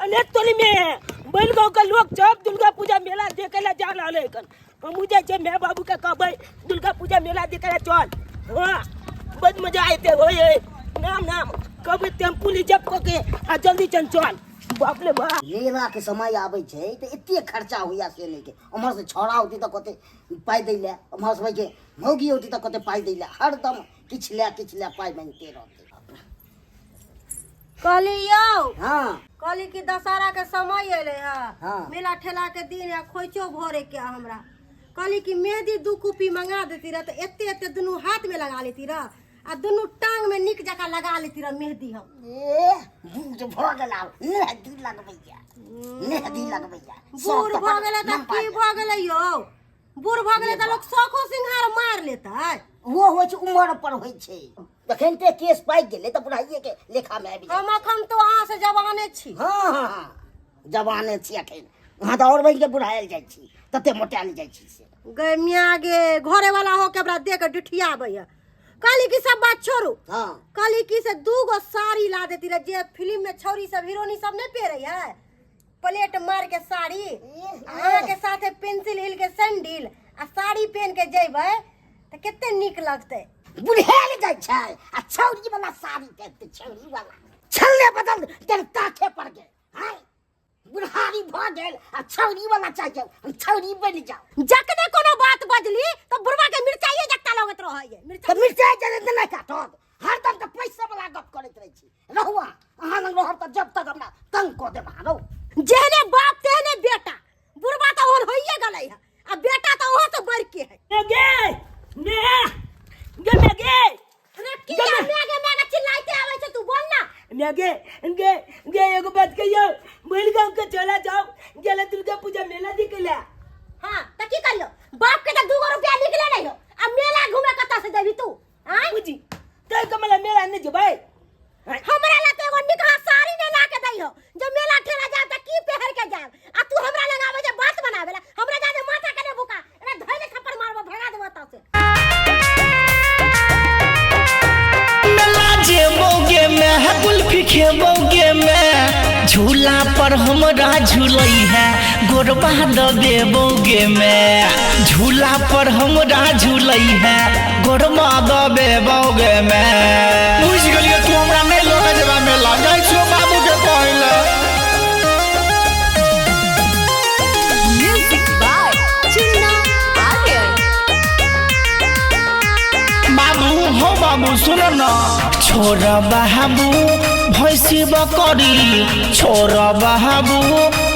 चले तोली में बैल गाँव के लोग सब दुर्गा पूजा मेला देखे ला जा रहल है हमहू जाइ छियै माय बाबू के कहबै दुर्गा पूजा मेला देखे ला चल। हाँ, बड़ मजा आते होय होय। नाम नाम कहबै टेम्पू रिजर्व कऽ के आ जल्दी चल चल। बाप रे बाप। मेला के समय आबै छै तऽ एते खर्चा होइया से नहि के उम्हर से छौड़ा औती तऽ कहतै पाइ दै लए, उम्हर से के मौगी औती तऽ कहतै पाइ दै लए, हरदम किछु लए किछु लए पाइ मांगिते रहतै। कहली यौ। हाँ। कहली कि दशहरा के समय अयलै है। हाँ। मेला ठेला के दिन है, खोइचो भरे के हमरा। कहली कि मेहंदी 2 कुपी मंगा देती रह तऽ एते एते दुनू हाथ में लगा लेती रह आ दुनू टांग में नीक जकाँ लगा लेती रह मेहंदी हम। ए बूढ़ भऽ गेल आब, मेहंदी लगबैया, मेहंदी लगबैया। बूढ़ भऽ गेलै तऽ की भऽ गेलै यौ? बूढ़ भऽ गेलै तऽ लोक शौखो सिंघार मार लेतै। वो होइ छै उमर पर होइ छै। जखन ते केस पाकि गेलै तऽ बुढ़ाइए के लेखा में आबि हम अखन तो अहाँ से जवाने छी। हाँ, हाँ, हाँ, जवाने छी अखन। अहाँ तऽ आओर बढ़ि के बुढ़ायल जाइ छी, तते मोटायल जाइ छी से। गे मियाँ गे, घरे वाला हो के हमरा दे के डिठियाबैया। कहली कि सब बात छोड़ू। हाँ। कहली कि से 2 गो साड़ी ला देती रहे, जे फिल्म में छौरी सब हीरोनी सब नहीं पहिरे है, प्लेट मार के साड़ी, अहाँ के साथे पेंसिल हिल के सैंडल आ साड़ी पहन के जेबै तऽ कते नीक लगतै। बुढ़ायल जाइ छै आ छौरी वाला साड़ी पहिनतै, छौरी वाला छल्ले बदल देल ताके पर गेल। हाय बुढ़ारी भऽ गेल आ छौरी वाला चाहिए, हम छौरी बनि जाउ। जखने कोनो बात बजली तऽ बुढ़वा के मिरचाइए जत्ता लगैत रहैए। मिरचाइ तऽ मिरचाइ जरे तऽ नहि काटत, हरदम तऽ पैसे वाला गप करैत रहै छी। रहुआ अहाँ लग रहब तऽ जब तक हमरा तंग कऽ देब अहाँ रहू। जेहने बाप तेहने बेटा, बुढ़वा तऽ ओहन होइए गेलै है आ बेटा तऽ ओहो से बढ़ि के है। ए गे, ने, गे मे गे। अरे की गे मे। गे, मे गे चिल्लाइते आबै छै, तू बोल ना। मे गे, गे, गे एगो बात कहियौ, बोल गांव के चला जाओ, गेले दुर्गा पूजा मेला देखे ला। हां त की करियो, बाप के त 2 गो रुपया निकले नहीं हो आ मेला घूमे कतऽ से देबी तू? आँय? बुझी तै कमला मेला नहीं जेबै। हमरा ला त एगो निकहा साड़ी नहीं ला के दै हो, जो मेला ठेला जाब त की पहर के जाब, आ तू हमरा लग आबै जे बात बनावे ला, हमरा जादे माथा के ने भुका, एना धइले थप्पड़ मारबो भगा देबो एतऽ से। मेला जेबोगे में कुल्फी खेबोगे में, झूला पर हमरा झूलै है गोरबा दबेबोगे में, झूला पर हमरा झूलै है गोरबा दबेबोगे में। बुझि गेलियै तू हमरा नहि लऽ के जेबा मेला, जाइ छियौ बाबू के कहै लए। Music by Chunna Aryan. बाबू हो बाबू सुन न, छोड़ बाबू भैंसी बकरी, छोड़ बाबू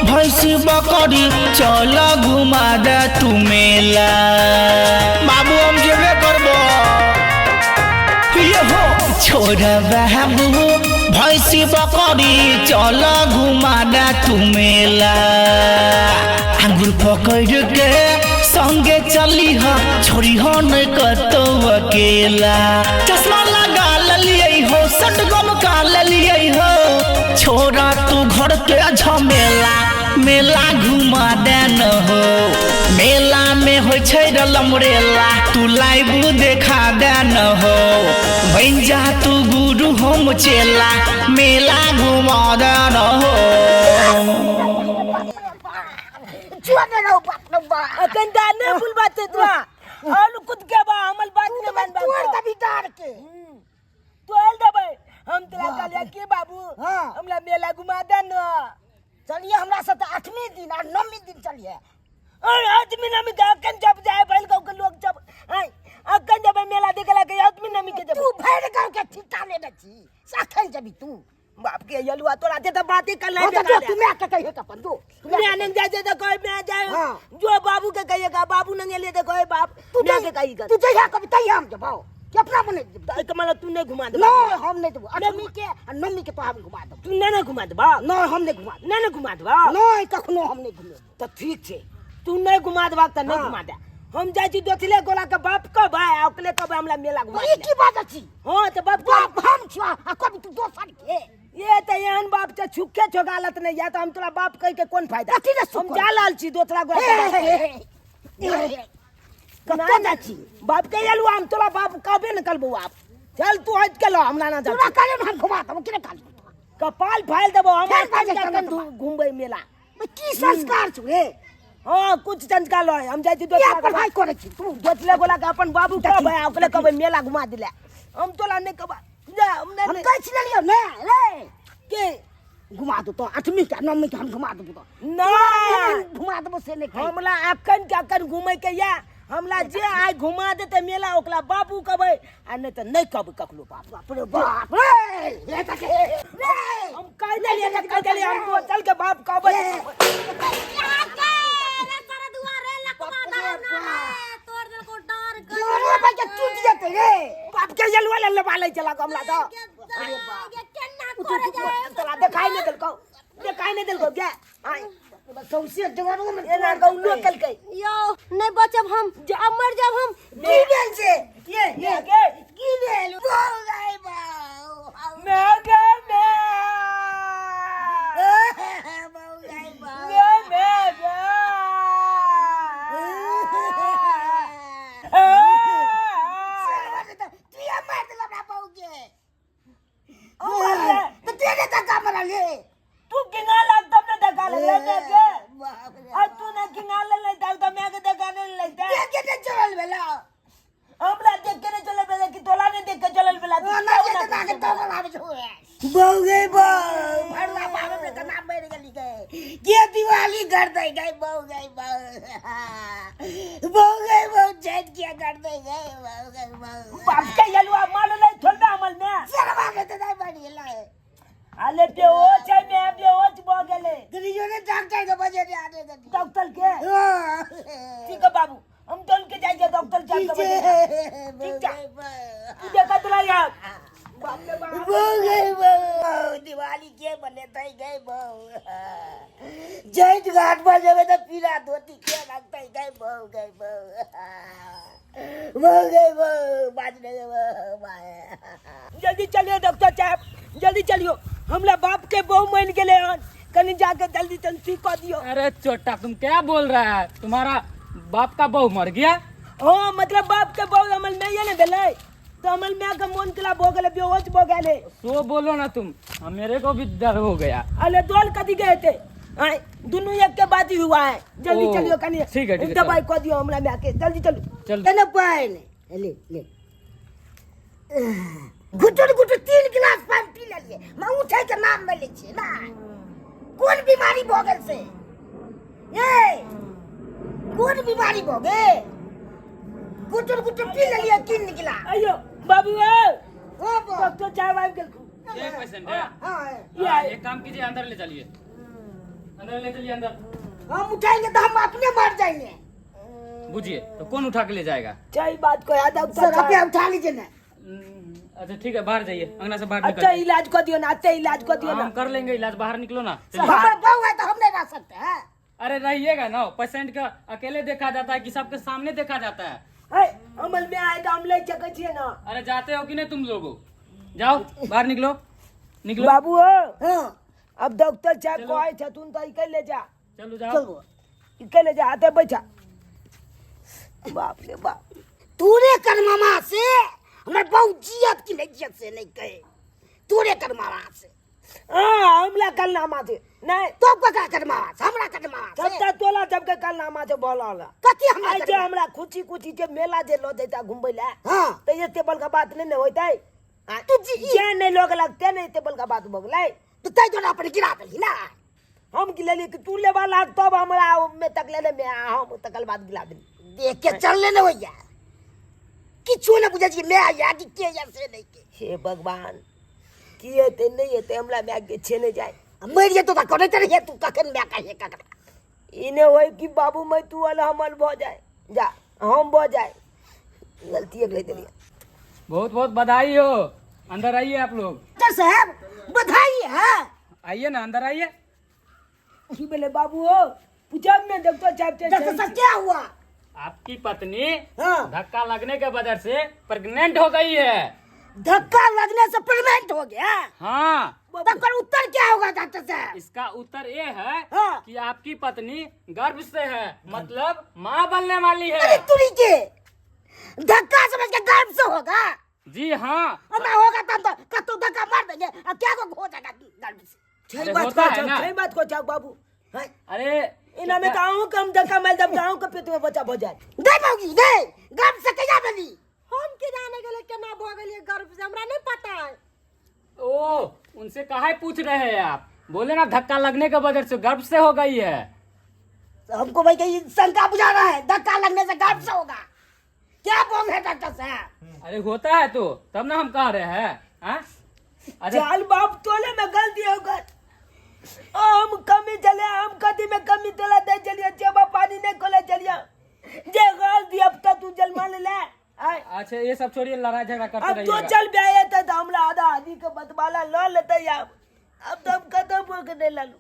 भैंसी बकरी, चल घुमा दे तू मेला। बाबू हम जेबे करबो। ये हो छोड़ बाबू भैंसी बकरी, चल घुमा दे तू मेला। आंगुर पकड़ के संगे चली हा, छोड़ी हो नहीं कतौ अकेला। चश्मा लगा ललियै हो, सट गम का ललियै हो, छोड़ा तू घर के झमेला, मेला घुमा दे न हो। मेला में होइ छै रलमरेला, तू लाइव देखा दे न हो। बनि जा तू गुरु हम चेला, मेला घुमा दे न हो। चुआ रहो बाप रे बाप। अखन दा नहीं बोलबा ते तोरा। आलू कुद के बा, हमर बात नहीं मानबा। तोड़ दबी डार के। तोड़ देबै। हम तोरा कहलियै की बाबू, हाँ। हमरा मेला घुमा दे न। चलिए हमरा से तऽ 8वीं दिन आ 9वीं दिन चलिए। और 8वीं 9वीं के अखन जब जाए भैल गाँव के लोग जब, आँय, अखन जब मेला देखे ला के 8वीं 9वीं के जब। तू भैर गाँव के ठीका लेने छी, से अखन जबी तू। बाप के यलुआ तोरा दे तऽ बाते कर हाँ, ले। तो जो तू मैं के कहिए अपन जो। तू मैं आनंद जाए तो कहे मैं जाए। हाँ। जो बाबू के कहिएगा, बाबू नंगे ले तो कहे बाप, तू मैं जइ- के कहिएगा। तू जइहा कभी तहिया हम जबाओ। कि अपना मने तो एक मतलब तू नहीं घुमा दे। नहीं, हम नहीं देबो। 8वीं के आ 9वीं के तो हम घुमा देबो। तू नहीं ना घुमा देबा। नहीं, हम नहीं घुमा देबो। नहीं ना घुमा देबा। नहीं, कखनो हम नहीं घुमेबो। तो ठीक छै, तू नहीं घुमा देबा तऽ नहीं हाँ। घुमा दे। हम जाइ छी दोसरे गोला के बाप के भाई, आ ओकरे कहबै हमरा मेला घुमा ई दे। की बात अछि? हाँ, तऽ बाप के- बाप हम छियौ आ कभी तू दोसर के। ये तऽ एहन बाप छै, छुक्के छोगालत नहीं या, तऽ हम तोरा बाप कहि के कोन फायदा? कथी ले हम सुक्को? जा रहल छी दोसरा गोला के बाप हे, के। हे, हे, हे, हे। कतऽ नहीं, जाइ छी? बाप के एलु, हम तोरा बाप कहबे न करबौ आब। चल तू हटि के ल, हमरा ना जा। तोरा कहलियौ ने हम घुमा देबौ, कि नहि कहलियौ? कपाल फाइल देबो हम फेर बाजै अखन छौ के अखन घुमबै मेला। की संस्कार छौ रे? हाँ, कुछ संस्कार लय हम जाइ छी किया दोसरा पढ़ाई करै छी तू? दोसरे गोला के अपन बाबू कहबै आ ओकरे कहबै मेला घुमा दिले। हम तोला नहि कहबै जा, हम हम नहि कहै छी लेलियौ ने रे के घुमा दू तो आठवीं के नौवीं के हम घुमा देबो तो नहि घुमा देबो से नहि कहि। हमला अखन के अखन घुमै के या, हमला जे आइ घुमा देतै मेला ओकरा बाबू कहबै आ नहि तऽ नहि कहबै ककरो बाप। बाप रे बाप रे, ले तक रे। हम कहि देलियै तऽ कहि देलियै, हम तो चल के बाप कहबै। जोरे भाई के टूट जेतै रे। बाप के जलवा ले लेबा लै चला हमला तऽ। अरे बाप, तोरा देखाइ नहि देलकौ, देखाइ नहि देलकौ गे। आइ सौंसे जोरो में एना गौनो केलकै। यौ नहि बचब हम, आब मर जाब हम। की भेल से? ये ये गे की भेल? बौ गई बौ, मैं गे मैं बौ गई बौ। मैं मैं गे। तू ये मार देला हमरा बहू के। तो तू ने धक्का मारल रे? तू गिंगा लग तब ने धक्का लगले मैं के। बाप रे। आ तू ने गिंगा ले ले तब मैं के धक्का नहीं लगता। के के ने चलल भेला? हमरा देख के नहीं चलल भेला कि तोला नहीं देख के चलल भेला? ओ ना ये तो ना के तो आवे छो। बहू गई बहू, भरला बाप रे कना मर गेली गे। के दिवाली कर दे गई बहू गई बहू, बहू गई बहू, चैन किया कर दे गई बहू गई बहू। बाप के यलुआ माल ले थोड़ा अमल में सरवा के तो नहीं बड़ी ला। अले बेहोश है मैं, बेहोश भ गेले। गिरिजो ने डॉक्टर के बजे ने आने दे। डॉक्टर के? हां ठीक है बाबू, हम चल के जाएंगे डॉक्टर साहब के बजे। ठीक है, तू देखा तुला यार। बाप रे बाप। बहू गई बहू, दिवाली के बने तई गई बहू। जैत घाट पर जबे तो पीला धोती के लगतई गई बहू गई बहू, बहू गई बहू, बाजने बहू। जल्दी चलियो डॉक्टर साहब, जल्दी चलियो, हमरा बाप के बहु मर गेले हन, कहीं जाके जल्दी तन ठीक कर दियो। अरे चोटा, तुम क्या बोल रहा है? तुम्हारा बाप का बहू मर गया? हाँ, मतलब बाप के बहु हमर नहीं है ना भेलै, तो हमर माय के मोन केला भो गेलै, बेहोश भो गेलै। सो बोलो ना तुम, हम मेरे को भी डर हो गया। अरे दोल कदी गए थे? आय दोनों एक के बाद ही हुआ है। जल्दी ओ, चलियो कनी। ठीक है, ठीक है, दवाई कर दियो हमरा माय के, जल्दी चलो। चल। तने पानी ले ले, घुटुर घुटुर 3 गिलास पानी पी लेलिए, मैं उठे के नाम नहीं लै छियै ना। कोन बीमारी भऽ गेल से? ए कोन बीमारी भऽ गेल? घुटुर घुटुर पी लेलिए 3 गिलास। अयो बाबू ओ बा। डॉक्टर साहब आबि गेल। ये पेशेंट है? हाँ। ये हाँ, एक काम कीजिए, अंदर ले चलिए, अंदर ले चलिए अंदर। हम उठाएंगे तो हम अपने मर जाएंगे। बुझिए तो कौन उठा के ले जाएगा? सही बात को याद डॉक्टर सर अपने साहब। उठा लीजिए ना। अच्छा ठीक है, बाहर जाइए, अंगना से बाहर अच्छा निकल। इलाज कर दियो ना, अच्छा इलाज कर दियो ना। हम कर लेंगे इलाज, बाहर निकलो ना। चलिए। हमारे बहू है तो हम नहीं रह सकते हैं। अरे रहिएगा ना, पेशेंट का अकेले देखा जाता है कि सबके सामने देखा जाता है? है अमल में आए तो हम ले सकै छियै ना। अरे जाते हो कि नहीं तुम लोगों? जाओ बाहर निकलो, निकलो बाबू हो। हाँ अब डॉक्टर साहब चलो। कहै छथुन तऽ इके ले जा। चलो जाओ। चलो इके ले जा, आते बैठा। बाप रे बाप। तोरे कर मामा से हमर बहू जियत कि नहीं जियत से नहीं कहे, तोरे कर मामा से। हाँ, हमला कल नामा थे नहीं तो ककरा कर मामा से? हमरा कर मामा से। सबटा तोला सबके कल नामा से बोला ला। कथी हमरा आइ कर जे मामा? हमरा खुशी खुशी जे मेला जे ल जैता घुमबै ला हाँ। तऽ एते बड़का बात नहीं ने होइतै। तू जी जे नहीं लोग लगते नहीं एते बड़का बात भऽ गेलै। तो तै तोरा अपन गिरा देलही ना। हम गिलेली कि तू लेबा लाग तब हमरा में तक लेले में हम तकल बात गिला देली। देख के चलले ने होइया, किछो ने बुझै छी मैं आया कि के या से नहीं के। हे भगवान, की हेतै नहीं हेतै हमरा माय के छेने जाय। मरि जेतौ तऽ करैत रहिए तू कखन माय कहिए ककरा। ई नहि होय कि बाबू मैं तू अल हमल भऽ जाय, जा हम भऽ जाय। गलती एक ले देलियै। बहुत बहुत बधाई हो, अंदर आइए आप लोग। डॉक्टर साहब बधाई है। आइए ना, अंदर आइए। की भेलै बाबू हो? पूछब ने डॉक्टर साहब से। डॉक्टर साहब क्या हुआ? आपकी पत्नी हाँ। धक्का लगने के वजह से प्रेग्नेंट हो गई है। धक्का लगने से प्रेग्नेंट हो गया? हाँ। तब उत्तर क्या होगा डॉक्टर साहब? इसका उत्तर ये है हाँ। कि आपकी पत्नी गर्भ से है, मतलब माँ बनने वाली है। अरे तुरी के धक्का समझ के गर्भ से होगा? जी हाँ। ना होगा तब तो कतौ धक्का मार देंगे आ क्या को हो जाएगा गर्भ से। छै अरे बात होता को है छौ ना। छै बात को छौ बाबू हैं? अरे एना में तो अहूँ कम धक्का मारि देब तऽ अहूँ के पेट में बच्चा भऽ जायत। दे मौगी दे, गर्भ से कहिया भेली? हम के जाने गेले केना भऽ गेलियै गर्भ से, हमरा नहीं पता है। ओ उनसे काहे पूछ रहे हैं आप? बोले ना धक्का लगने के वजह से गर्भ से हो गई है। तो हमको भाई कहीं शंका बुझा रहा है, धक्का लगने से गर्भ से होगा। क्या बोल रहे हैं डॉक्टर साहब? अरे होता है तो तब ना हम कह रहे हैं। हाँ? अच्छा चल बाप तोले में गलती हो गई, हम कमी चले, हम कदी में कमी तोला दे चलिए, चबा पानी नहीं खोले चलिए, जे गलती अब तक तू जलमा ले ले। आय। अच्छा ये सब छोड़िए, लड़ाई झगड़ा करते अब तो रहिएगा। चल ब्याह थे तो हमरा आधा आदि के बतवाला ल लेते यार, अब तो हम खत्म हो के नहीं लालू।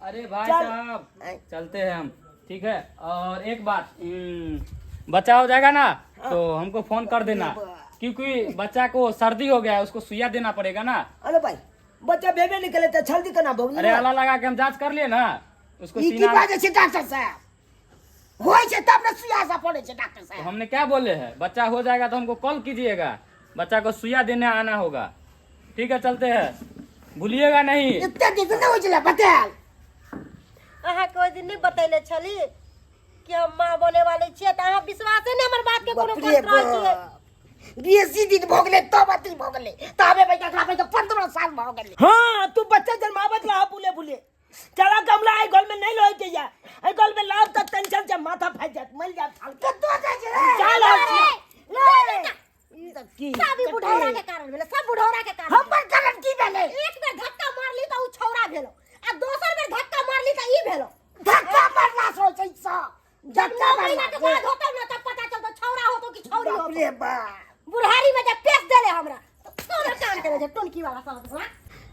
अरे भाई चल। साहब चलते हैं हम, ठीक है। और एक बात, बच्चा हो जाएगा ना तो हमको फोन कर देना, क्योंकि बच्चा को सर्दी हो गया है, उसको सुइया देना पड़ेगा ना। अरे भाई बच्चा बेबे निकले तो जल्दी करना भोगली। अरे आला लगा के हम जांच कर लिए ना उसको। ई की सीना बात छै डॉक्टर साहब? होइ छै तब ने सुइया से पड़े छै डॉक्टर तो साहब। हमने क्या बोले हैं, बच्चा हो जाएगा तो हमको कॉल कीजिएगा, बच्चा को सुइया देने आना होगा। ठीक है चलते हैं, भूलिएगा नहीं। एते दिन नहि होइ छलै बतायल। अहाँके ओहि दिन नहि बतैले छली कि हम माँ बने वाले छियै, तऽ अहाँ विश्वासे नहि हमर बात के कोनो बाप रे करैत रहै छियै। बाप, बेसी दिन भऽ गेलै तब अथी भऽ गेलै, ताबे भाई ककरा भाई 15 साल भऽ गेलै। हाँ तू बच्चा जन्मावत रहा बुले बुले चला कमला आई गल में नहीं लोए के या आई गल में लाभ तक टेंशन से माथा फट जात मर जात साल। कतौ जाइ छै रे? चल आउ छी। ले। ई सब की? सब ई बुढ़ौरा के कारण भेलै, सब बुढ़ौरा के कारण। हमर कारण की भेलै? एक बेर धक्का मारली तऽ उ छौड़ा भेलो, आ दोसर बेर धक्का मारली तऽ ई भेलो। धक्का मारला से होइ छै ई सब। जब धक्का 9 महीना मारला के से। बाद होतौ ना तब पता चलतौ छौड़ा होतौ कि छौड़ी बाप होतौ। रे बाप। बुढ़ारी में जब पेश देले हमरा तो तोरा कान करे छै टोनकी वाला सब। हाँ?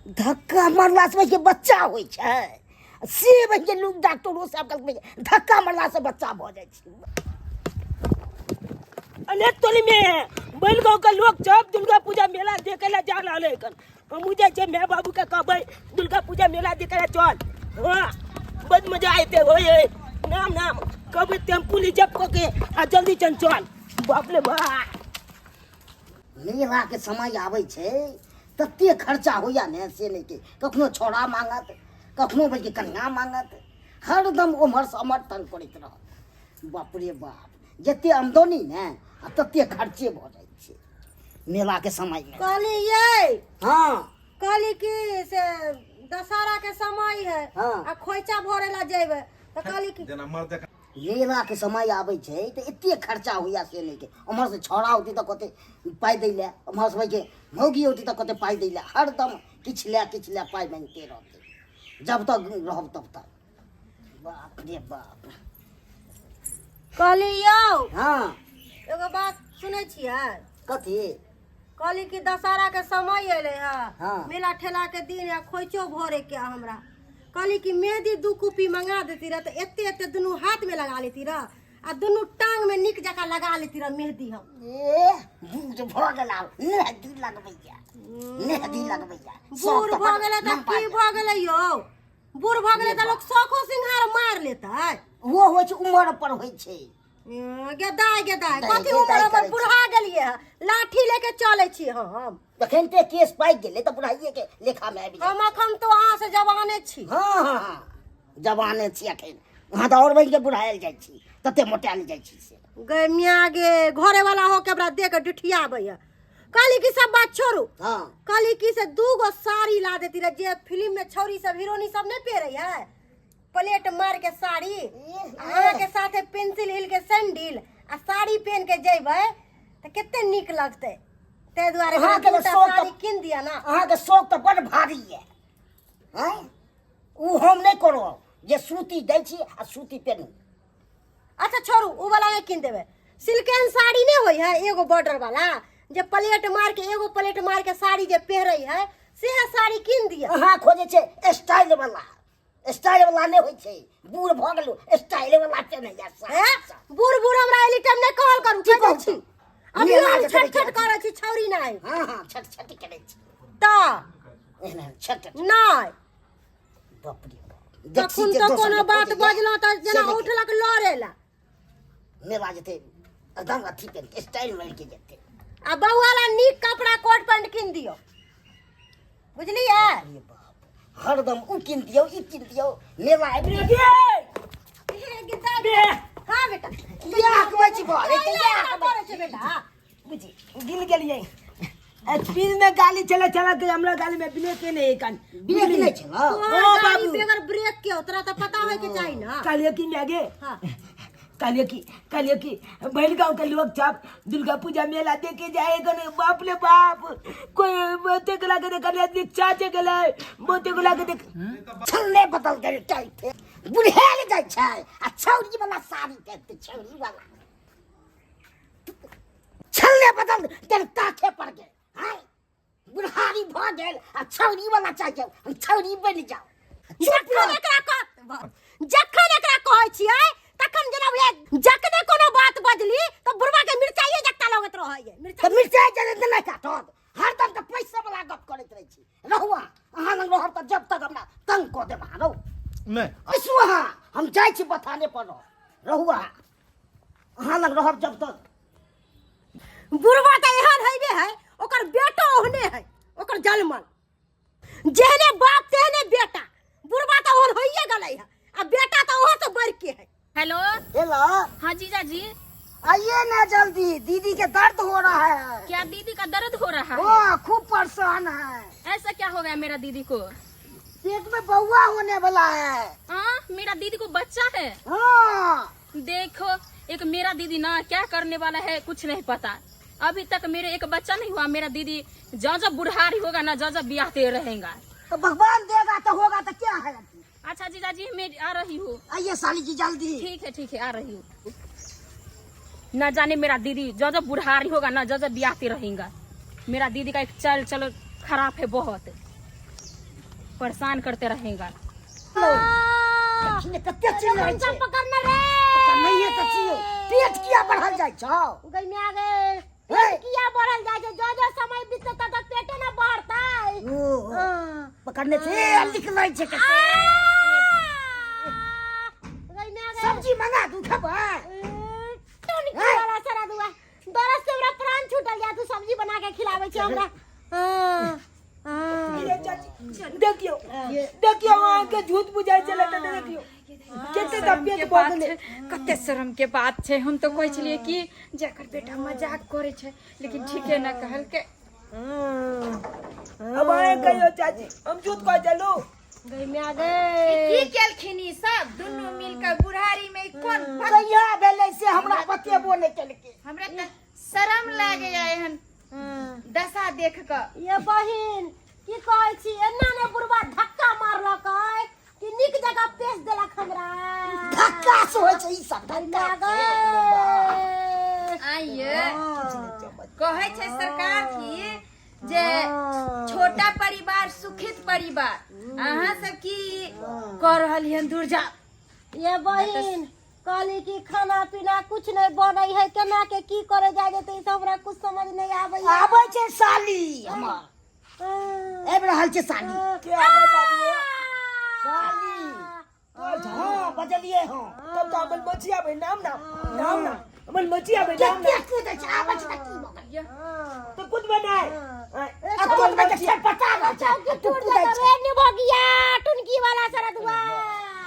धक्का मारला से के बच्चा होइ छै से भाई के लोग डॉक्टरो सब कहलकै धक्का मारला से बच्चा भऽ जाइ छै। अनेक टोली में बैल गाँव के लोग सब दुर्गा पूजा मेला देखे ला जा रहल है। हमहूँ जाइ छियै my बाबू के कहबै दुर्गा पूजा मेला देखे ला चल। हाँ बड़ मजा अयतै। होय होय नाम नाम कहबै टेम्पू रिजर्व कऽ के आ जल्दी चल चल। बाप रे बाप। मेलाके समय आबै छै तते खर्चा होइया ने से नहि के, कखनो छौड़ा मांगत, कखनो भाई के कन्या मांगत, हरदम ओम्हरसँ ओम्हर तंग करैत रहत। बाप रे बाप, जते आमदनी ने आ तते खर्चे भऽ जाइ छै मेलाके समयमे। कहली ये हाँ कहली कि से दशहरा के समय है हाँ। आ खोइचा भरे ला जेबै तऽ कहली कि जेना मर्द मेलाके समय आबै छै तऽ एते खर्चा होइया से नहि के, ओम्हरसँ छौड़ा औतै तऽ कहतै पाइ दै लए, ओम्हरसँ भाइके मौगी औतै तऽ कहतै पाइ दै लए, हरदम किछु लए किछु लए पाइ मागिते रहतै जब तक रहब तब तक। बाप रे बाप। कहली यौ हाँ एगो बात सुनै छियै? कथी? कहली कि दशहरा के समय एलै है, हाँ। मेला ठेला के दिन है, खोइचो भरे के हमरा। कहली कि मेहंदी 2 कुपी मंगा देती रह तऽ एते एते दुनू हाथ में लगा लेती रह आ दुनू टांग में नीक जकाँ लगा लेती रह मेहंदी हम। ए बूढ़ भऽ गेल आब, मेहंदी लगबैया, मेहंदी लगबैया। बूढ़ भऽ गेलै तऽ की भऽ गेलै यौ? बूढ़ भऽ गेलै तऽ लोक शौखो सिंघार मार लेतै। वो होइ छै उमर पर होइ छै। गेदाय गेदाय दाय, कथी गेदाय उमर पर करै छै। बुढ़ा गेलियै हँ, लाठी लेके चलै छी हम। तखन ते केस पाकि गेलै तऽ बुढ़ाइए के लेखा मे आबि जाइ। हम अखन तो अहाँ से जवाने छी। हाँ हाँ हाँ जवाने छी अखन, अहाँ तऽ आओर बढ़ि के बुढ़ायल जाइ छी, तते मोटायल जाइ छी से। गे मियाँ गे, घरे वाला हो के हमरा दे के डिठियाबैया। कहली कि सब बात छोड़ू। हाँ। कहली कि से 2 गो साड़ी ला देती रह, जे फिल्म में छौड़ी सब हीरोनी सब नहीं पहिरै है, प्लेट मार के साड़ी, अहाँ के साथे पेंसिल हिल के सैंडल आ साड़ी पहन के जेबै तऽ कते नीक लगतै। ताहि दुआरे अहाँके दूटा शौक तऽ साड़ी कीन दिअ ना। अहाँके शौक तऽ बड़ भारी यऽ। आँय, ओ हम नहि करब जे सूती दै छी आ सूती पेनू। अच्छा छोड़ू, ओ वाला नहि कीन देबै। सिल्केन साड़ी नहि होइ है एगो बॉर्डर वाला, जे प्लेट मार के एगो प्लेट मार के साड़ी जे पहिरै है से साड़ी कीन दिअ। अहाँ खोजै छै स्टाइल वाला, स्टाइल वाला नहि होइ छै, बूढ़ भऽ गेलहुँ स्टाइल वाला पेनैया साड़ी हैं? सब। बूढ़ बूढ़ हमरा एली टाइम नहि कहल करू, की कहै कहू छी। तऽ? अभी मेला हम जे छट करै छट छी। करै छी, छौरी नहि। हाँ हाँ छट छट करै छी। तऽ एहन एहन छट छट। नहि। बाप रे बाप। देखी तखन जे तऽ दोसर कोनो के बात खोजैया, बजलहुँ तऽ से जेना देखी। उठलक लड़े ला। मेला जेतै एकदम अथी पेन के स्टाइल मारि के जेतै। आ बौआ ला नीक कपड़ा कोट पैंट कीन दियौ बुझलियै अरे बाप हरदम उ कीन दियौ ई कीन दियौ मेला आबि गे हे गीता बे हां बेटा किया हकबै छी बरे किया हकबै करै छै बेटा बुझी गिल गेलियै स्पीड में गाली चला चला के हमरा गाली में ब्रेक नहीं कन ब्रेक नहि छलो तोहर ओ गाड़ी बाबू। बगैर ब्रेक के तोरा तऽ पता होय के चाही ना कहलिए कि मैगे हाँ। कहलिए कि कहलिए कि बैलगांव के लोग सब दुर्गा पूजा मेला देखे जाए गने बाप रे बाप कोई बहुते के लागे देखलिए रिक्शा से गेलै बहुते के लागे देख छल्ले बदल गेल टाइट बुढ़ेल जाइ छै आ छौरी वाला साड़ी पहिरतै छौरी वाला छल्ले बदल देल ताके पर गेल हाय बुढ़ारी भऽ गेल आ छौरी वाला चाहिए हम छौरी बनि जाउ जखन एकरा कह जखन एकरा कहै छियै तखन जेना बुझाय जखने कोनो बात बजली तऽ बुढ़वा के मिरचाइए जकता लगैत रहैए तऽ मिरचाइ जरे तऽ नहि काटत हरदम तऽ पैसे वाला गप करैत रहै छी रहुआ अहाँ लग रहब तऽ जब तक हमरा तंग कऽ देब अहाँ रहू नहि बैसू अहाँ हम जाइ छी बथाने पर रहुआ अहाँ लग रहब जब तक बुढ़वा तऽ एहन हेबे है ओकर बेटो ओहने है ओकर जलमल जेहने बाप तेहने बेटा बुढ़वा तऽ ओहन होइए गेलै है आ बेटा तऽ ओहो से बढ़ के है हेलो हेलो हाँ जीजा जी आइए ना जल्दी दीदी के दर्द हो रहा है क्या दीदी का दर्द हो रहा है ओ खूब परेशान है ऐसा क्या हो गया मेरा दीदी को पेट में बउआ होने वाला है हाँ मेरा दीदी को बच्चा है हाँ देखो एक मेरा दीदी ना क्या करने वाला है कुछ नहीं पता अभी तक मेरे एक बच्चा नहीं हुआ मेरा दीदी जब जब बुढ़ारी होगा ना जब जब ब्याहते रहेगा तो भगवान देगा तो होगा तो क्या है अच्छा जीजाजी मैं आ रही हूँ आइए साली जी जल्दी ठीक है ठीक है आ रही हूँ न जाने मेरा दीदी जब जब बुढ़ारी होगा ना जब जब ब्याहते रहेगा मेरा दीदी का एक चल चलो खराब है बहुत परेशान करते रहेगा देखी ने कते चिल्लाइ छै पकड़ने रे नहिये तऽ छियौ पेट किया बढ़ल जाइ छौ गई में आ गए पेट किया बढ़ल जाइ छै जो जो समय बीतते तत तत पेटे ना बढ़तै ओ पकड़ने छै ए, निकलै छै कते गई में आ गए सब्जी मंगा दू खेबै टुनकी वाला सारा दुआ दरद से हमरा प्राण छूटल जा तू सब्जी बना के खिलाबै छै हमरा हाँ, हाँ। ये चाची देखियो देखियो अहाँ के झूठ बुझाइ छलै तऽ देखियो कते तबियत के भऽ बात गेलै छै कते शर्म के बात छै हम तो कहै छलियै कि जेकर बेटा मजाक करै छै लेकिन ठीके न कहलकै अब अहाँ कहियो चाची हम झूठ कहै छलहुँ गई में आ गए की केलखिन ई सब दुनू मिल के बुढ़ारी में ई कोन कहिया भेलै से हमरा बतेबो नहि केलकै हमरा तऽ शरम लागैया एहन दशा देख कऽ ये बहिन की कहै छी एना ने बुढ़वा धक्का मारलक कि नीक जगह पेश देलक हमरा धक्का से होइ छै ई सब धक्का गई में आ गए आइए कहै छै सरकार की जे छोटा परिवार सुखित परिवार अहाँ सब की कऽ रहल हन दूर जा ये बहिन कहली कि खाना पीना कुछ नहीं बनै है केना के की करे जाय जेतै ई सब हमरा कुछ समझ नहीं आबै है आबै छै साली हमर आबि रहल छै साली के आबै बाबू साली हाँ बजलिए हँ तब तऽ हमर मछिया भाई नाम नाम नाम नाम हमर मछिया भाई नाम कते नाम कूदै छै आबै छै तऽ की भऽ गेल तऽ कुद बनाए आ कुद बजे छटपटा रहल छै चौकी तू टूट कूदै जाता छै रे निभोगिया टुनकी वाला सरदुआ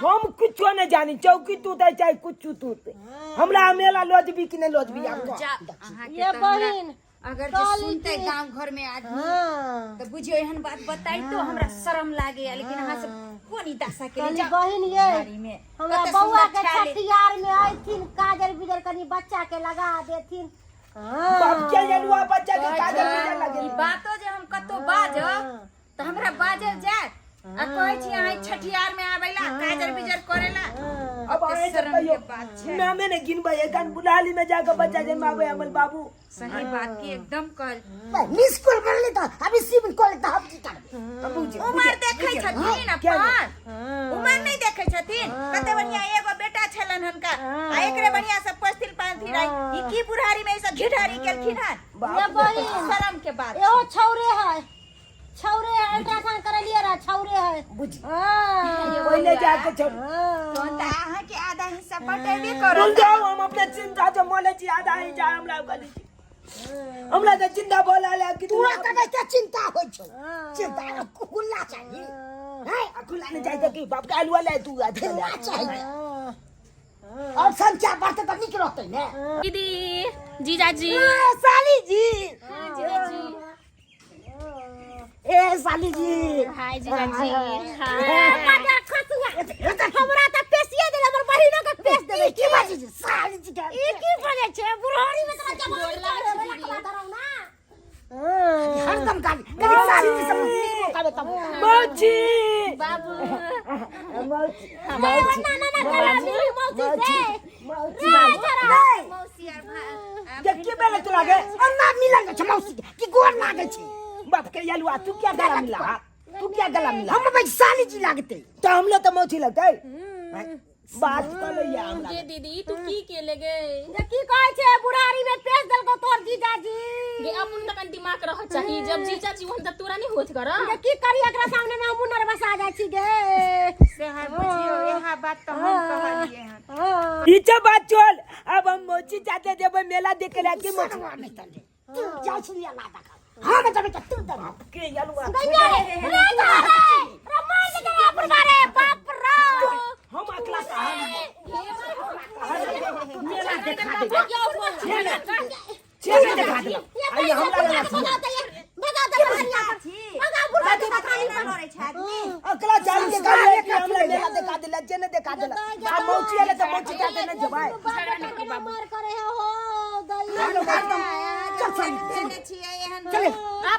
हम कुछो नहीं जानी चौकी टूटे चाहे कुछ टूटे हमरा मेला लोजबी कि नहीं लोजबी आप कह। जा अहाँके ये तऽ हमरा बहिन अगर जे कहली सुनते कि- गांव घर में आदमी हाँ तऽ बुझियौ एहन बात बताई तो हमरा शरम लागैया लेकिन अहाँ सब कोन ई दशा के कहली जाउ बहिन ये बुढ़ारी में हमरा कते बौआ सुंदर के छाले। छठियार में अयथिन काजर बिजर कनी बच्चा के लगा देथिन हाँ। बाप के जनुआ बच्चा के काजल बिजल लगे ई बातो जे हम कतौ बाजब तऽ हमरा बाजल जायत आ कहै छी अहाँ ई छठियार में आबैला काजर बिजर करेला अब आए शरम कहियो के बात छै। नामे ने गिनबै एखन बुढ़ाली में जाके बच्चा जन्माबै हमर बाबू सही बात की एकदम कहल मिस कॉल करली तऽ अभी सिम कॉल तऽ हम की करबै उमर देखै छथिन अपन उमर नहि देखै छथिन कते बढ़िया एगो बेटा छलन हुनका आ एकरे बढ़िया से पस्तिल पांथिन आई ई की बुढ़ारी में ई सब घिढारी केलखिन हन ये बहिन शरम के बात एहो छौरे है छौरे है अल्ट्रासाउंड करेलिए रहा छौरे है बुझ हाँ। पहिले जाके छोड़ तहन तऽ अहाँके आधा हिस्सा बटेबे रुक करत जाओ हम अपने चिंता से मोले छी आधा ही जा हमरा गली छी हमरा तऽ चिंता बोला ले कि तोरा कने के चिंता होइ छौ चिंता खुला चाही हैं खुला नहीं चाहिए कि बाप के आलू ले तू आज खुला चाही और संख्या बढ़ते तऽ नीक रहतै ने दीदी जीजाजी साली जी जीजाजी ए साली जी हाय जीजाजी हाय हमरा तऽ पेशिए देले हमर बहिनो के पेश देबै की बात छै साली जी के ई की बने छै बुढ़ारी में तोरा जवानी चढ़े वाला कला धरौ ना हरदम गाली कभी साली जी सब नीमो कावे तब मौची बाबू मौची ना ना ना गला मिली मौसी से मौची नहीं मौसी आर भा देख के बेले तोरा के अन्ना मिलन छै मौसी के की गोर लागै छै बाप के यलुआ तू क्या गला मिला तू क्या गला मिला हम भाई साली जी लागते तो हमले तो मौची लगते बात कर लिया हमरा गे दीदी तू की के ले गे जे की कहै छै बुढ़ारी में पेश देलको तोर जीजाजी गे अपन तकन दिमाग रह चाही जब जीजाजी वहन त तोरा नहीं होत कर जे की करी एकरा सामने में हमहूँ नर्वस आ जाइ छी गे से है बुझियो यहाँ बात तो हम कहलिए हन इचे बात चल अब हम मौची जाते देबे मेला देखे ला की मौची सरवा नहीं तंदे तू जाइ छी ला देखा हम जब तू दे के यलुआ रे रे रे मार दे रे बुढ़ा रे बाप रे हम अकला कहा मेला देखा दे छेना देखा दे आइए हमरा लगा अकला चाल के गाड़ी लेके हमरा मेला देखा देला जेने देखा देला आ मौची आले त मौची जाते न जबाय चल साली देने छियै एहन चले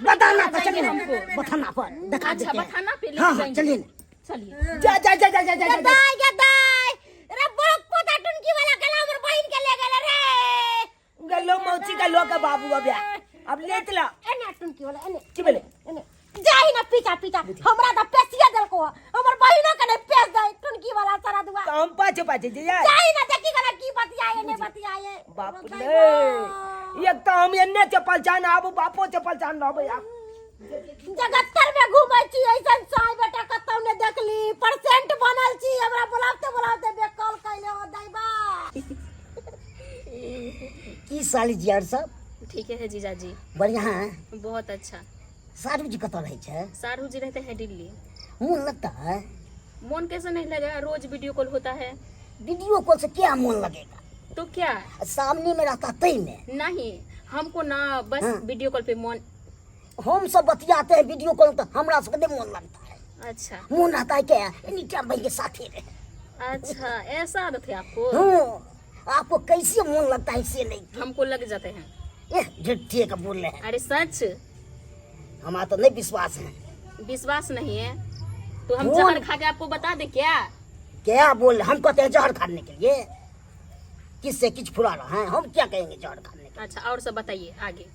बताना पर चलिए हमको बताना पर दिखा अच्छा देते हैं बताना पे हाँ ले हाँ जाएंगे चलिए ना चलिए जा जा जा जा जा जा जा गलो मौची का लोग बाबू अब अब लेत ला की बोले जाही ना पीछा पीछा हमरा त पेशिया देलको हमर बहिनो के नहीं पेश दे टुनकी वाला सारा दुआ तो हम पाछे पाछे जे यार जाही ना देखी गला की बतियाए ने बतियाए बाप रे एक तो हम एन्ने चपल चान आबू बापो चपल चान रहबे आप जगत्तर में घूमै छी ऐसन साई बेटा कतौ ने देखली परसेंट बनल छी हमरा बुलाबते बुलाबते बेकल कैले हो दैबा की साली जी और सब ठीक है जीजाजी बढ़िया है बहुत अच्छा सारू जी कतऽ रहै छै सारू जी रहते हैं दिल्ली मोन लगता है मन कैसे नहीं लगा रोज वीडियो कॉल होता है वीडियो कॉल से क्या मन लगेगा तो क्या सामने में रहता तई में नहीं हमको ना बस हाँ। वीडियो कॉल पे मन हम सब बतियाते हैं वीडियो कॉल तो हमरा सबके नहीं मन लगता है अच्छा मन रहता है क्या नीचा भाई के साथ ही रहे अच्छा ऐसा आदत है आपको हूँ आपको कैसे मन लगता है इसे नहीं हमको लग जाते हैं ये झूठे का बोल रहे हैं अरे सच हमारा तो नहीं विश्वास है विश्वास नहीं है तो हम बोल। जहर खा के आपको बता दे क्या क्या बोल रहे हम कहते हैं जहर खाने के लिए किससे किच फुरा रहा है हम क्या कहेंगे जहर खाने के अच्छा और सब बताइए आगे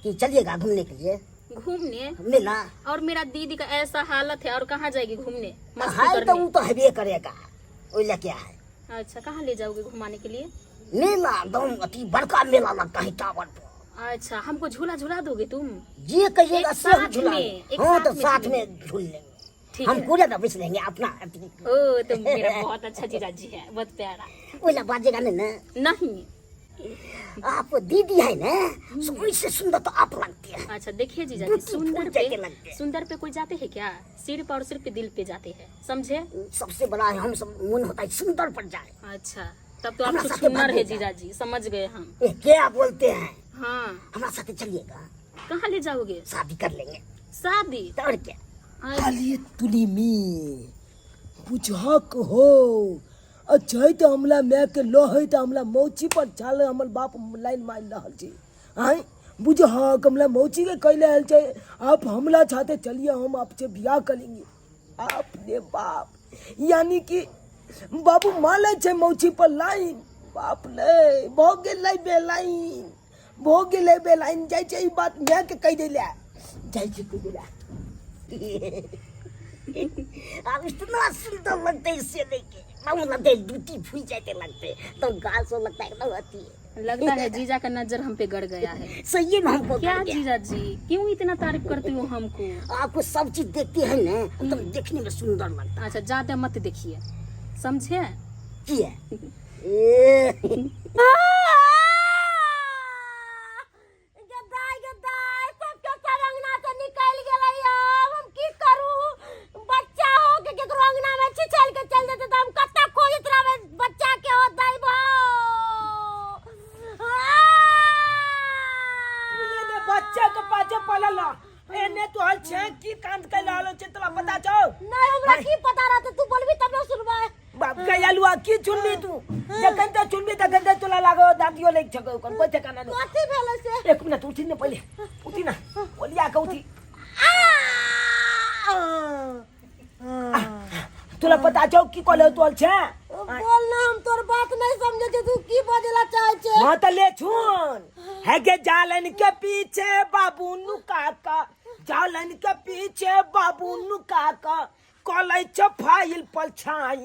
कि चलिएगा घूमने के लिए घूमने मेला और मेरा दीदी का ऐसा हालत है और कहाँ जाएगी घूमने मस्ती है तो करने वो तो हबे करेगा ओहि क्या है अच्छा कहाँ ले जाओगे घुमाने के लिए मेला एकदम अति बड़का मेला लगता है टावर पर अच्छा हमको झूला झूला दोगे तुम जे कहिएगा एक से हम साथ झूला में, लेंगे। एक हाँ साथ तो में साथ झूलेंगे। में झूल लेंगे ठीक हम है कूड़े में बैठ लेंगे अपना ओ तुम मेरा बहुत अच्छा जीजाजी है बहुत प्यारा ओला बाजेगा नहीं ना नहीं आप दीदी है ना सो इससे सुंदर तो आप लगते हैं अच्छा देखिए जीजाजी ब्यूटीफुल सुंदर जगह लगते पे हैं। सुंदर पे कोई जाते हैं क्या सिर्फ और सिर्फ दिल पे जाते हैं समझे सबसे बड़ा है हम सब मन होता है सुंदर पर जाए अच्छा तब तो आप हमरा साथे सुंदर है भागेगा। जीजाजी समझ गए हम ये क्या बोलते हैं हाँ हमारे साथ चलिएगा कहाँ ले जाओगे शादी कर लेंगे शादी तो और क्या अच्छा, खाली तुली मी बुझक हो अच्छा तऽ हमरा मायके लहै तऽ हमरा मौची पर छाल हमर बाप लाइन मारि रहल छै आँय बुझहक हमरा मौची के कैले आयल छै आप हमला छाते चलिए हम आपसे बियाह करेंगे आप ने बाप यानी कि बाबू माले छै मौची पर लाइन बाप ले भऽ गेलै बेलाइन भऽ गेलै बेलाइन जाइ छै ई बात मायके कहि दै लए जाइ छै कहि दै लए आप इतना सुंदर लगते हैं इसे लेके मामू लगते है ड्यूटी फूल जाते लगते हैं तो गाल सो लगता है एकदम अति है लगता है जीजा का नजर हम पे गड़ गया है सही में हमको क्या कर गया। जीजा जी क्यों इतना तारीफ करते हो हमको आपको सब चीज देखते हैं ना एकदम देखने में सुंदर लगता अच्छा ज्यादा मत देखिए समझे है की है ए, दयालुआ की चुनबी तू जखन ते चुनबी तखन ते तोला लागो दाँतियो लागि छको ओकर कोई ठिकाना नहीं। कथी भेलै से? एक मिनट उठी ने पहिले, उठी ना, ओलिया के उठी। तोला पता छौ की कहले तोल छे? बोल ना, हम तोर बात नहीं समझे छे, तू की बजेला चाहे छे? हाँ त ले छुन है के जालन के पीछे बाबू नु काका, जालन के पीछे बाबू नु काका कलै छ फाइल पलछाई,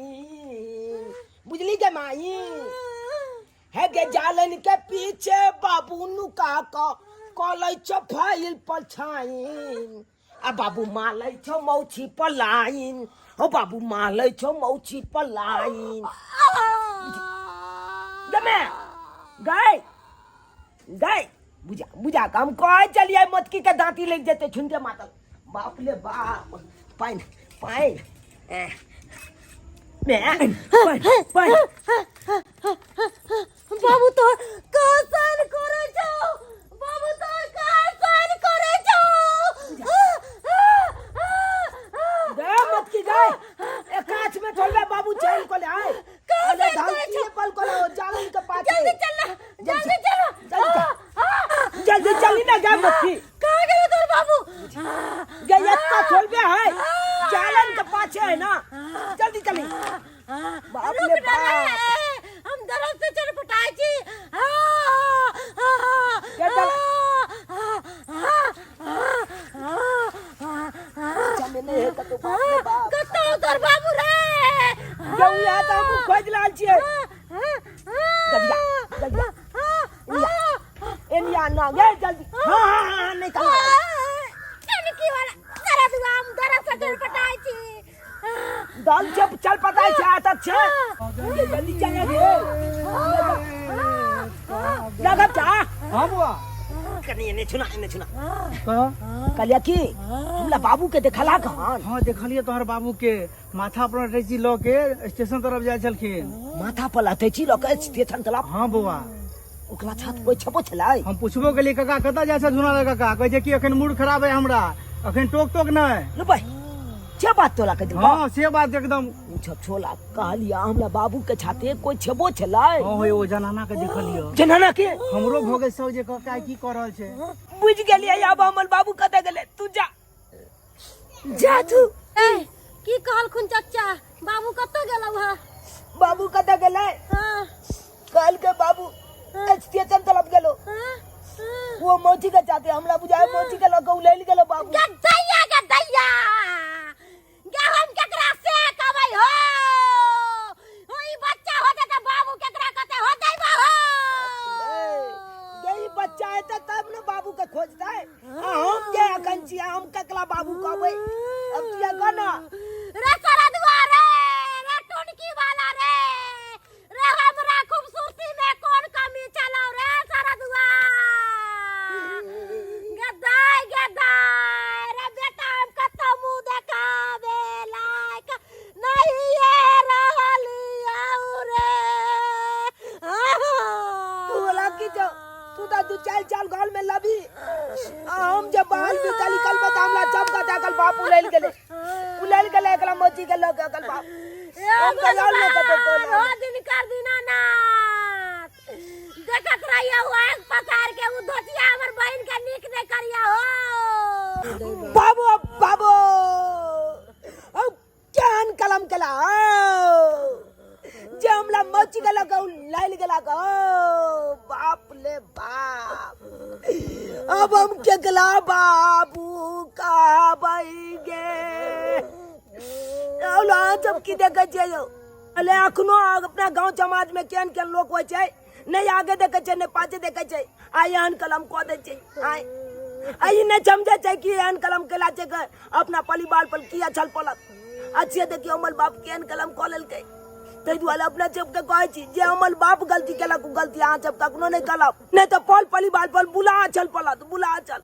बुझली गे माई? है गे जालन के पीछे बाबू नु काका कलै छ फाइल पलछाई, आ बाबू मालै छौ मौछी पलाइन, हो बाबू मालै छौ मौछी पलाइन। गमे गाय गाय बुझा बुझा के हम कहै चलिए मोटकी के दाँती लागि जेतै छुनके मातल। बाप ले बाप, पानि पानि पानि पानि। बाबू तोर कसन करे छौ, बाबू तोर कसन करे छौ। गे मत की गए ए काछ में थोड़बे बाबू चैन को ले आए। अरे धान की पल को ले जालन के पाछे। जल्दी चल ना, जल्दी चल, जल्दी जल्दी चली ना गे मत की। कहाँ गेलो तोर बाबू? गे इतना थोड़बे है जालन के पाछे है ना, जल्दी चली। बाप रे बाप, हम दरद से चटपटाई छी। कतौ तोर बाबू रे? गौया त हम खोज लाल छियै। जल्दी जल्दी एनिया ना गे जल्दी। हां हां हां नहीं कहा की वाला दरद हुआ, हम दरद से चटपटाई छी। दल चप चल पता है क्या आता छे, जल्दी चल रे लगा क्या। हां बुआ कनी एने छुना एने छुना कहलिया की हमरा बाबू के देखला कहान? हां देखलिए तोहर बाबू के माथा पर अटैची ल के स्टेशन तरफ जाय छलखिन। माथा पर अटैची ल के स्टेशन तरफ? हां बुआ। ओकरा छत कोई छपो छलै? हम पूछबो केलिए काका कतऽ जाय छै झुना काका, कहै छै कि अखन मूड खराब है हमरा, अखन टोक टोक नहि। लुबै जे बात तोरा कह देलको? हां से बात एकदम। उ छप छोला कहलिया हमरा बाबू के छाते कोई छेबो छलै? हां हो, ओ जनाना के देखलियो। जनाना के? हमरो भऽ गेल सब जे काका की कऽ रहल छै। बुझ गेलियै आब हमर बाबू कतऽ गेलै। तू जा जा तू। ए की कहलखुन चचा, बाबू कतऽ गेलौ हँ? बाबू कतऽ गेलै? हां कल के बाबू स्टेशन तरफ गेलो। वो मौची के चाहते हमरा बुझाए मौची के लग उलैल गेलो बाबू। गदैया गदैया गे, हम केकरा से कहबै हो? हो ई बच्चा होते त बाबू केकरा कहते हो दैबा हो? गे ई बच्चा हेतै तब ने बाबू के खोजतै। आ हम जे अखन छियै हम केकरा बाबू कहबै? अब तू कह ना। रे सरदुआ रे, रे टुनकी वाला रे, रे हमरा खूबसूरती में कौन कमी चलो रे सरदुआ? गदाई गदाई रे बेटा, हम कतौ मुंह देखाबे लायक नहीं ये रहलियौ रे। तू बोला की जो तू तो दू चार चाल घर में लबी, आ हम जब बाहर निकल निकल में तो हमरा चमका दागल बाप उलैल गेलै, उलैल गेलै एकरा मौजी के लग अकल बाप। हम तो जान ले कतौ कोन। हो दिनकर दीनानाथ देखत रहिया हो, आँख पसार के उ धोतिया हमर बहिन के नीक नहीं करिया हो। बाबू बाबू औ केहन कलम केला जे हमरा मौची के लग लाइल गेला। ओ बाप ले बाप, अब हम केकला बाबू कहबै गे? औला जब की देखै छियै यौ? अले अखनो अपना गांव समाज में केहन केहन लोक होइ छै, नहि आगे देखै छै नहि पाछे देखै छै, आ एहन कलम कऽ दै छै। आइ आ ई नहि समझै छै कि एहन कलम केला छै के अपना परिवार पर किया छल पड़त। अच्छे देखियौ हमर बाप केहन कलम कऽ लेलकै। ताहि दुआरे अपना सबके कहै छी जे हमर बाप गलती केलक ओ गलती अहाँ सब कखनो नहि करब, नहि तऽ पल परिवार पर बुला छल पड़त, बुला छल।